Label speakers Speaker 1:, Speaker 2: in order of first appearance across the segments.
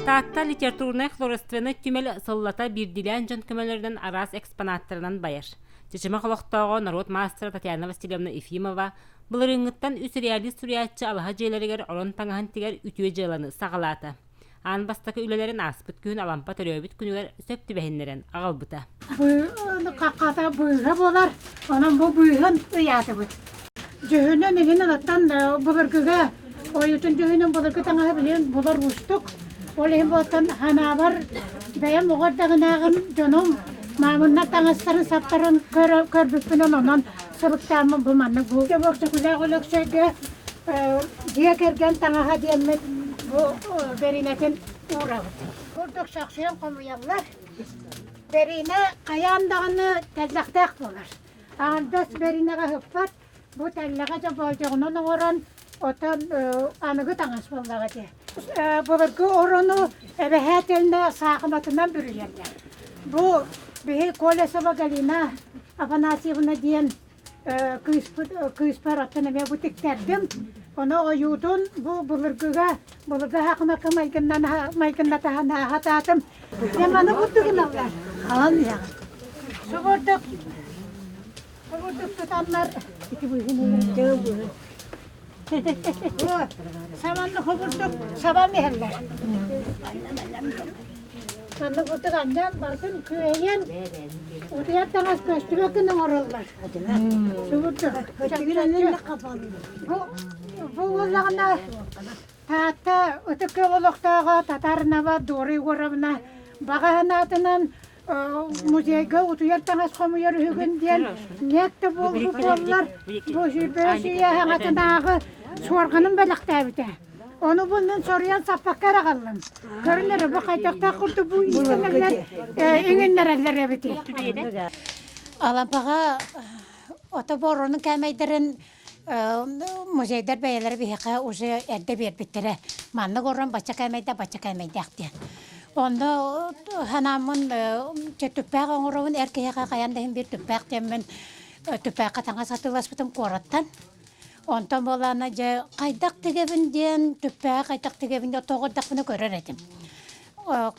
Speaker 1: Таатта литературнай художественнай түмэл сыллата биирдиилээн дьон көмөлөрүнэн араас экспонаттарынан байар. Чычымах олохтооҕо норуот маастара Татьяна Васильевна Ефимова былырыыҥҥыттан үс реалист суруйааччы алаһа дьиэлэригэр орон таҥаһын тигэр үтүө дьыаланы саҕалаата. Аан бастакы үлэлэрин ааспыт күһүн Алампа төрөөбүт күнүгэр сөп түбэһиннэрэн аҕалбыта.
Speaker 2: Хаххата быыһа буолар, онон бу быыһын ыйаатыбыт. Дьүһүнүн иһин ылаттан былыргыга ойуутун дьүһүнүн былыргы таҥаһы билигин булар уустук. Ол иһин буолтан ханаабар бэйэм оҕо эрдэҕинээҕим дьонум маамыннар таҥастарын саптарын көрбүппүнэн онон сылыктааммын бу маннык бу Өксөкүлээх Өлөксөйгө дьиэ кэргэн таҥаһа диэммит бу бэринэтин уурабыт. Курдук сөхсүйэн хомуйаллар. Бэринэ хайаан даҕаны тэллэхтээх буолар. Аҥардас бэринэҕэ ыһыппат, бу тэллэҕэ дьэ болдьоҕунан оҥорон, оттон аныгы таҥас буоллаҕа дии. Былыргы орону эбэһээтэлинэ саахыматынан бүрүйэллэр. Бу биһи Колесова Галина Афанасьевна диэн кыыспыт кыыспар оттон эмиэ бу тиктэрдим. Ону ойуутун бу былыргыга былыргы хаахымакка майгыннатаһан аһатаатым. Дьэ маны курдук гыналлар. Халан иһэҕин. Субурдук субурдук тутаннар ити быыһын быыһын Саманны хобурдук сабан иһэллэр. Манна курдук анньан барытын күөйэн, утуйар таҥас көстүбэт гына оҥороллор. Субурдук. Бу бу буоллаҕына Таатта Ытык Күөл олохтооҕо Татаринова Дора Егоровна баҕа санаатынан музейга утуйар таҥас хомуйар үһүгүн диэн нет да буолбут буоллар бу сүүрбэһис үйэ хаҥатынааҕы суорҕанын бэлэхтээбитэ. Ону бу мин соруйан саппакка эрэ аҕаллым. Көрүн эрэ бу хайдахтаах курдук бу иистэнэллэр иҥиннэрэллэр эбитий.
Speaker 3: Алампаҕа ото боронун кээмэйдэрин музейдар бэйэлэрэ биһиэхэ уже эрдэ биэрбиттэрэ. Маннык орон бачча кээмэйдээх, бачча кээмэйдээх диэн. Онно санааммын чэ түппээх оҥоробун эр киһиэхэ хайаан да иһин биир түппээх диэммин түппээххэ таҥас атыыласпытым куораттан. Онтон буолаана дьэ хайдах тигэбин диэн түппээҕи хайдах тигэбин диэн тоҕо эрдэхпинэ көрөр этим.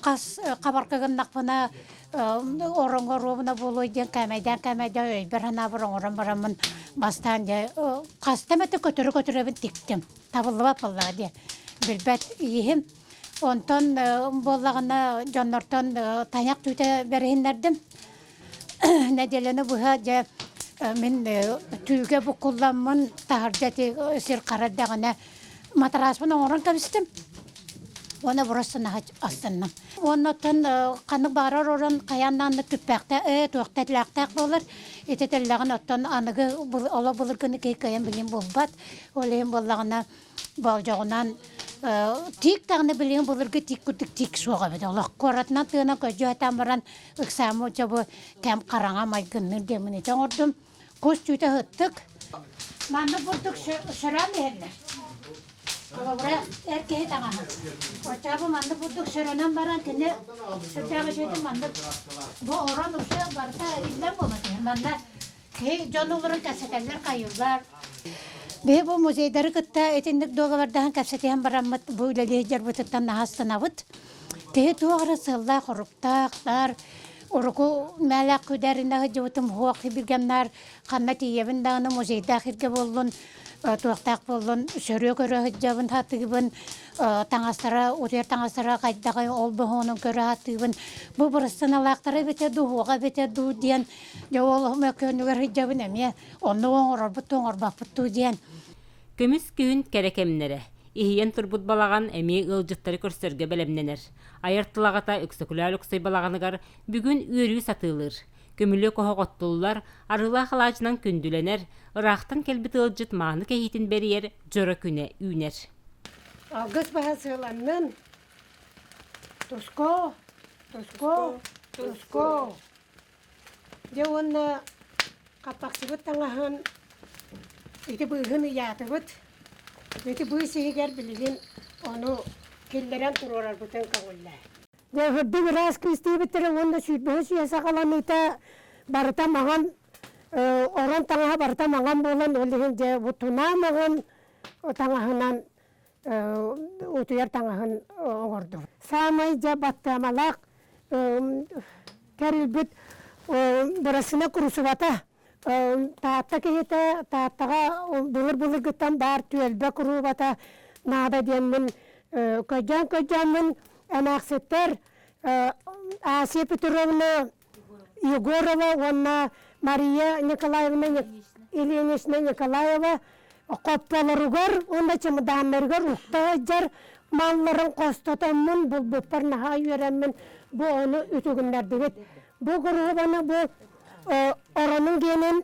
Speaker 3: Хас хабарка гыннахпына ороҥҥо оруобуна буолуой диэн кээмэйдээн кээмэйдээн өйбөр санаабар оҥорон бараммын бастаан дьэ хаста эмэтэ көтөрү көтөрөбүн тиктим. Табыллыбат буоллаҕа диэн билбэт ииһим. Онтон буоллаҕына дьоннортон тайах түүтэ бэриһиннэрдим. Нэдиэлэни быһа дьэ мин түүгэ буккулламмын таһырдьа ити сир хара эрдэҕинэ матараспын оҥорон кэбистим уонна просто наһаа астынным. Уонна оттон ханнык баҕарар орон хайаан да аннык түппэхтээх ээ туохта этилээхтээх буолар. Ити тэллэҕин оттон аныгы олох былыргыны киһи кыайан билин булбат. Ол иһин буоллаҕына болдьоҕунан тиик даҕаны билигин былыргы тиик курдук тиик суох эбит. Олох куоратынан тыынан көдьүү сатаан баран ыксааммыт дьэ бу кэм хараҥа майгынныыр диэммин ити оҥордум. Кус түүтэ ыһыттык.
Speaker 2: Маннык бурдук сөрөөн иһэллэр. Холобура, эр киһи таҥаһа. Оччоҕо маннык бурдук сөрөнөн баран кини сүрдээх үчүгэйдик маннык бу орон усе барыта иллэҥ буола түһэр. Манна киһи дьон олорон кэпсэтэллэр, хайыыллар.
Speaker 3: Биһи бу музейдары кытта итинник дуогабардаһан кэпсэтиһэн бараммыт бу үлэлиир дьарбытыттан наһаа астынабыт. Киһи туох эрэ сыаллаах-соруктаах, наар уруку мээлээх күдээринэ сылдьыбытым суох билгэмнээр ханна тиийэбин даҕаны музейдаах иргэ буоллун, туохтаах буоллун сөрүө көрө сылдьабын сатыыбын, таҥастара, утуйар таҥастара хайдаҕый ол боһуонун көрө сатыыбын. Бу бырастыналаахтара эбитэ дуу, суоҕа эбитэ дуу диэн дьэ ол мөккүөнүгэр сылдьабын эмиэ оннук оҥорорбут дуу, оҥорбоппут дуу диэн.
Speaker 1: Көмүс күһүн кэрэ кэмнэрэ. Иһийэн турбут балаҕан эмиэ ыалдьыттары көрсөргө бэлэмнэнэр. Айар тыл аҕата Өксөкүлээх Өлөксөй балаҕаныгар бүгүн үөрүү сатыылыыр. Көмүлүөк оһох оттуллар, арыылаах алаадьынан күндүлэнэр, ыраахтан кэлбит ыалдьыт мааны кэһиитин бэрийэр дьоро күнэ үүнэр.
Speaker 2: Алгыс баһа сыаланнын, туско, туско, туско. Дьэ уонна хаппахчыбыт таҥаһын ити быыһын ыйаатыбыт. Ити быыс иһигэр билигин ону киллэрэн туруорарбытын көҥүллээ. Дьэ үрдүк ыраас кыыс диэбиттэрэ уонна сүүрбэһис үйэ саҕаланыыта барыта маҥан орон таҥаһа барыта маҥан буолан ол иһин дьэ бу тунаа маҥан таҥаһынан. утуйар таҥаһын оҥордум. Саамай дьэ баттаамалаах тэрилбит бырасына курусубата. Таатта киһитэ Тааттаҕа былыр-былыргыттан баар түөлбэ куруубата наада диэммин көдьөөн-көдьөөммүн эмээхситтэр Асия Петровна Егорова уонна Мария Николаевна Ильинична Николаева хопполоругар уонна чымыдааннарыгар укта сылдьар малларын хостотоммун булбуппар наһаа үөрэммин бу ону үтүгүннэрдибит. Бу куруһубаны бу оронун диэнин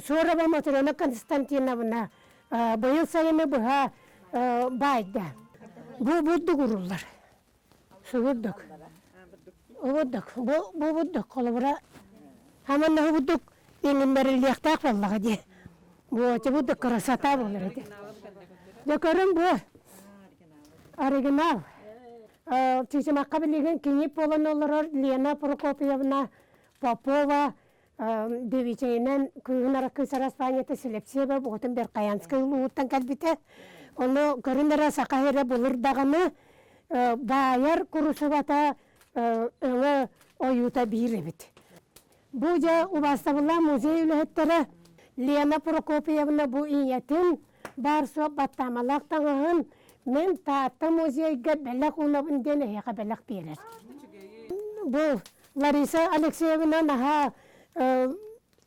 Speaker 2: Суорова Матрена Константиновна быйыл сайыны быһа баайда. Бу бурдук уруллар. Субурдук. Убурдук. Бу бу бурдук холобура хаманна бурдук иҥиннэриллиэхтээх буоллаҕа дии. Бу бурдук красота буолар этэ. Дьэ көрүҥ бу. Оригинал. Чычымахха билигин кини буолан олорор Лена Прокопьевна Попова девичэйинэн кыыһын араккыыс араспаанньата Селепсиева буотун Верхоянскай улууһуттан кэлбитэ. Ону көрүн эрэ саха эрэ былыр даҕаны баайар курусубата өҥө ойуута биир эбит. Бу дьэ убаастабыллаах музей үлэһиттэрэ Лена Прокопьевна бу ийэтин баар-суох баттаамалаах таҥаһын мин Таатта музейга бэлэх уунабын диэн эһиэхэ бэлэх биэрэр. Бу Лариса Алексеевна наһаа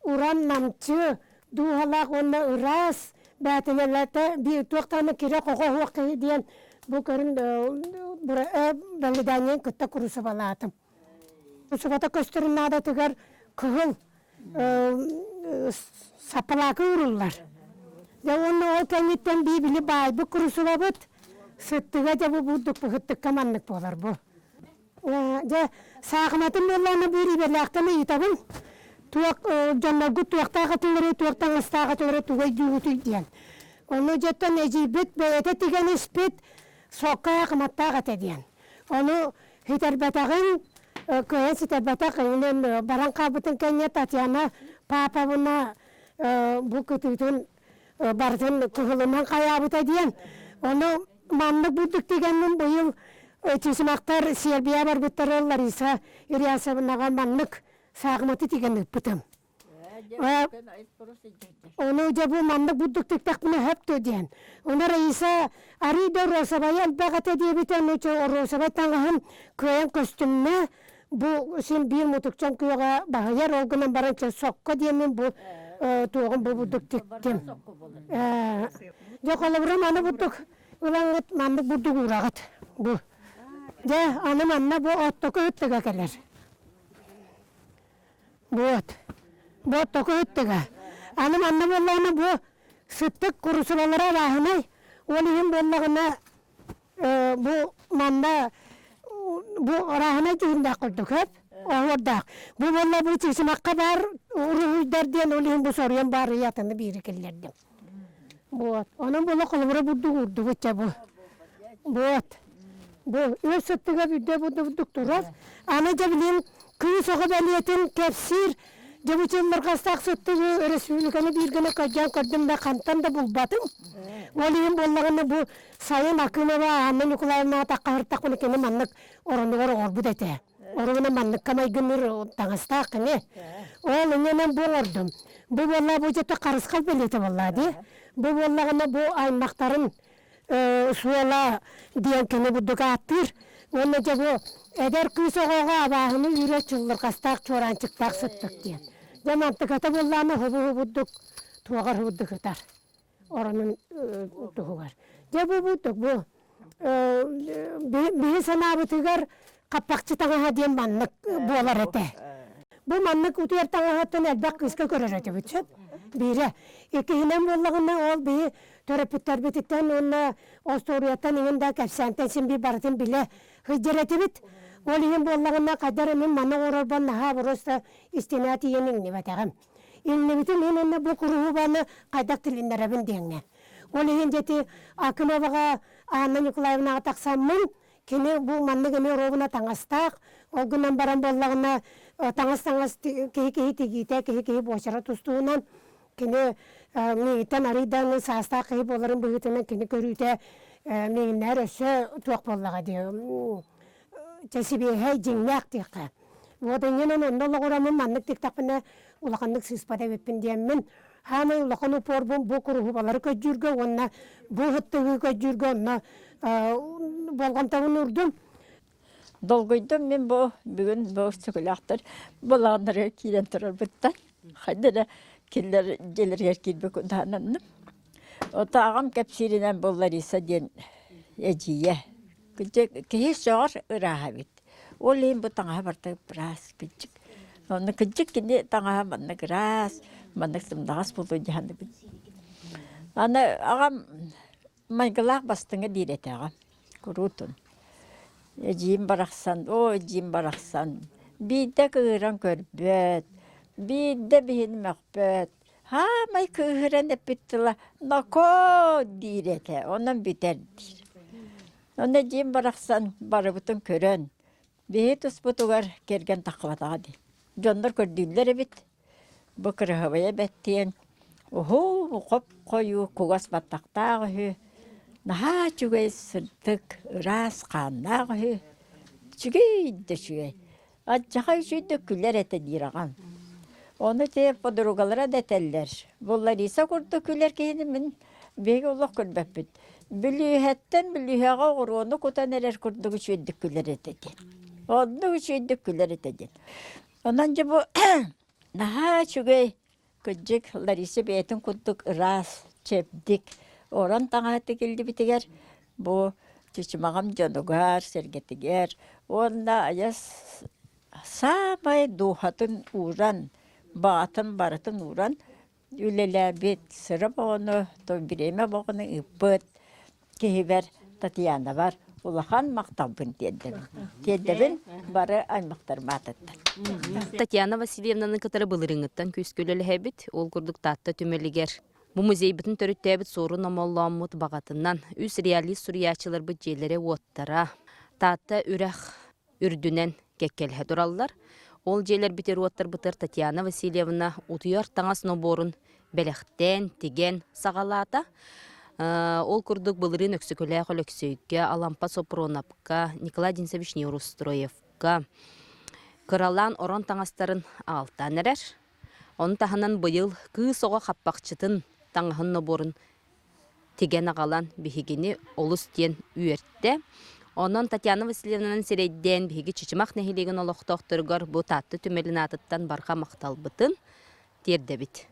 Speaker 2: уран намчы дууһалаах уонна ыраас бээтинэлэтэ биир туох даҕаны кирэ-хоҕо суох киһи диэн бу көрүн балыдаанньан кытта курусубалаатым. Курусубата көстөрүн наадатыгар кыһыл саппалаакы ууруллар. Дьэ уонна ол кэнниттэн бии били баайбыт курусубабыт сыттыга дьэ бу бурдук быһыттыкка маннык буолар бу. Дьэ, саахыматын буоллаҕына биир идэлээхтэн ыйытабын, туох дьонноргут туохтаах этилэрий, туох таҥастаах этилэрэ тугай дуугутуй диэн. Ону дьэттэн эдьиийбит бэйэтэ тигэн испит сокка кыматтаах этэ диэн. Ону ситэрбэтэҕин, кыайан ситэрбэтэх инэн баран хаалбытын кэннэ Татьяна Паповна бу кытыытын барытын кыһылынан хайаабыта диэн. Ону маннык бурдук тигэммин быйыл Чычымахтар Сербия барбыттара Лариса Ильясовнаҕа маннык саахыматы тигэн ыыппытым. Ону дьэ бу маннык бурдук тиктэхпинэ сөп дуо диэн. Ону Раиса арыый да розовайы элбэх этэ диэбитэ, ону розовай таҥаһым кыайан көстүммэ, бу син биир мутукчан күөҕэ баһыйар, ол гынан баран чэ сокко диэммин бу туоҕун бу бурдук тиктим. Дьэ холобура маны бурдук ылаҥҥыт маннык бурдук уураҕыт бу. Дьэ аны манна бу оттоку ыттыга кэлэр. Вот. Бу оттоку ыттыга. Аны манна буоллаҕына бу сыттык курусубалара арааһынай. Ол иһин буоллаҕына бу манна бу арааһынай дьүһүндээх курдук сөп оһуордаах. Бу буолла бу Чычымахха баар уруһуйдар диэн ол иһин бу соруйан баар ыйатыны биири киллэрдим. Вот. Онон була холобура бурдук уурдубут чэ бу. Вот. Бу үс сыттыга бүдде бурдук турар. Аны дьэ билин кыыс оҕо бэлиэтин кэпсиир Дьэ бу чыллырҕастаах сыттыгы өрөспүүбүлүкэни биир гына көрдөөн көрдүм да хантан да булбатым. Ол иһин буоллаҕына бу сайын Акымова Анна Николаевна атаххаһыртахпына кини маннык оронугар оҥорбут этэ. Оругуна манныкка майгынныыр таҥастаах кини. Ол иннинэн бу оҥордум. Бу буолла бу дьэ харысхал бэлиэтэ буоллаа дии. Бу буоллаҕына бу аймахтарын суола диэн кини бурдук ааттыыр. Уонна дьэ бу эдэр кыыс оҕоҕо абааһыны үүрэ чыллырҕастаах чуораанчыктаах сыттык диэн. Дьэ мантыката буоллаҕына хобу-хобурдук туоҕар хобурдук ытар оронун туһугар. Дьэ бу бурдук бу биһи санаабытыгар хаппахчы таҥаһа диэн маннык буолар этэ. Бу маннык утуйар таҥаһыттан элбэх кыыска көрөр этибит сөп. Биирэ. Иккиһинэн буоллаҕына ол биһи төрөппүттэрбититтэн уонна остуоруйаттан иҥин да кэпсээнтэн син биир барытын билэ сылдьар этибит. Ол иһин буоллаҕына хайдах мин манна оҥорорбор наһаа просто истинэ тиийэн иҥнибэтэҕим. Иҥнибитим иһин уонна бу куруһубаны хайдах тилиннэрэбин диэҥҥэ. Ол иһин дьэти Акимоваҕа Анна Николаевнаҕа тахсаммын кини бу маннык эмиэ оруобуна таҥастаах, ол гынан баран буоллаҕына таҥас-таҥас киһи-киһи тигиитэ, киһи-киһи буочара тустуунан кини Миигиттэн арыый да саастаах киһи буоларын быһыытынан кини көрүүтэ миигиннээр өссө туох буоллаҕа дии чэ сибиэһэй дьиҥнээх диэххэ. Вот иннинэн онно олоҕураммын маннык тиктэхпинэ улаханнык сыыспат эбиппин диэммин хаамай улахан упорбун бу куруһубалары көдьүүргэ уонна бу ыһыттыгы көдьүүргэ онно болҕомтобун уурдум.
Speaker 4: Долгуйдум мин бу бүгүн бу сүгүлээхтэр былааннарыгар киирэн турарбыттан хайда эрэ кинилэр дьиэлэригэр киирбит кудаананным. Ото аҕам кэпсииринэн бу Лариса диэн эдьиийэ. Киһи сөҕөр ырааһа эбит. Ол иһин бу таҥаһа барыта ыраас кырдьык. Онно кырдьык кини таҥаһа маннык ыраас, маннык сымнаҕас буолуо дьаһаныбын. Аны аҕам майгылаах бастыҥа диир этэ аҕам куруутун. Эдьиийим барахсан, оо, эдьиийим барахсан, биирдэ кыыһыран көрбөт, биирдэ биһини мөхпөт, Хаамай кыыһыран эппит тыла «Нокоо!» диир этэ, онон бүтэр диир. Онно эдьиийим барахсан барыбытын көрөн, биһи туспутугар кэргэн таххыбатаҕа дии. Дьоннор көрдүүллэр эбит, бу кыраһыбайа бэттиэн, уһуу хоп-хойуу кугас баттахтаах үһү, наһаа үчүгэй сырдык, ыраас хааннаах үһү, үчүгэй да үчүгэй. Аччаха үчүйдүк күлэр этэ диир аҕам. Ону те подругалара да этэллэр. Бу Лариса курдук күлэр киһини мин биһиги олох көрбөппүт. Бүлүүһэттэн бүлүүһэҕэ оҕуруону кутан эрэр курдук үчүгэйдик күлэр этэ диэн. Оннук үчүгэйдик күлэр этэ диэн. Онон дьэ бу наһаа үчүгэй кырдьык Лариса бэйэтин курдук ыраас, чэбдик, орон таҥаһа тигиллибитигэр бу Чычымаҕым дьонугар, сэргэтигэр уонна айас саамай дууһатын ууран, баҕатын барытын ууран үлэлээбит, сыра боҕону, бириэмэ боҕону ыыппыт киһибэр Татьянабар улахан махталбын тиэрдэбин. Тиэрдэбин бары аймахтарым аатыттан.
Speaker 1: Татьяна Васильевнаны кытары былырыыҥҥыттан күүскэ үлэлэһэбит. Ол курдук Таатта түмэлигэр бу музейбытын төрүттээбит Суорун Омоллооммут баҕатынан үс реалист суруйааччыларбыт дьиэлэрэ-уоттара Таатта үрэх үрдүнэн кэккэлэһэ тураллар. Ол дьиэлэрбитигэр уоттарбытыгар Татьяна Васильевна утуйар таҥас нобуорун бэлэхтээн, тигэн саҕалаата. Ол курдук былырыын Өксөкүлээх Өлөксөйгө, Алампа Сопронапка, Николай Денисович Неустроевка кыралаан орон таҥастарын аалтаан эрэр. Ону таһынан быйыл кыыс оҕо хаппахчытын таҥаһын нобуорун тигэн аҕалан биһигини олус диэн үөртэ. Онон Татьяна Васильевнанан сирэйдээн биһиги Чычымах нэһилиэгин олохтоохторугар бу Таатта түмэлин аатыттан барҕа махталбытын тиэрдэбит.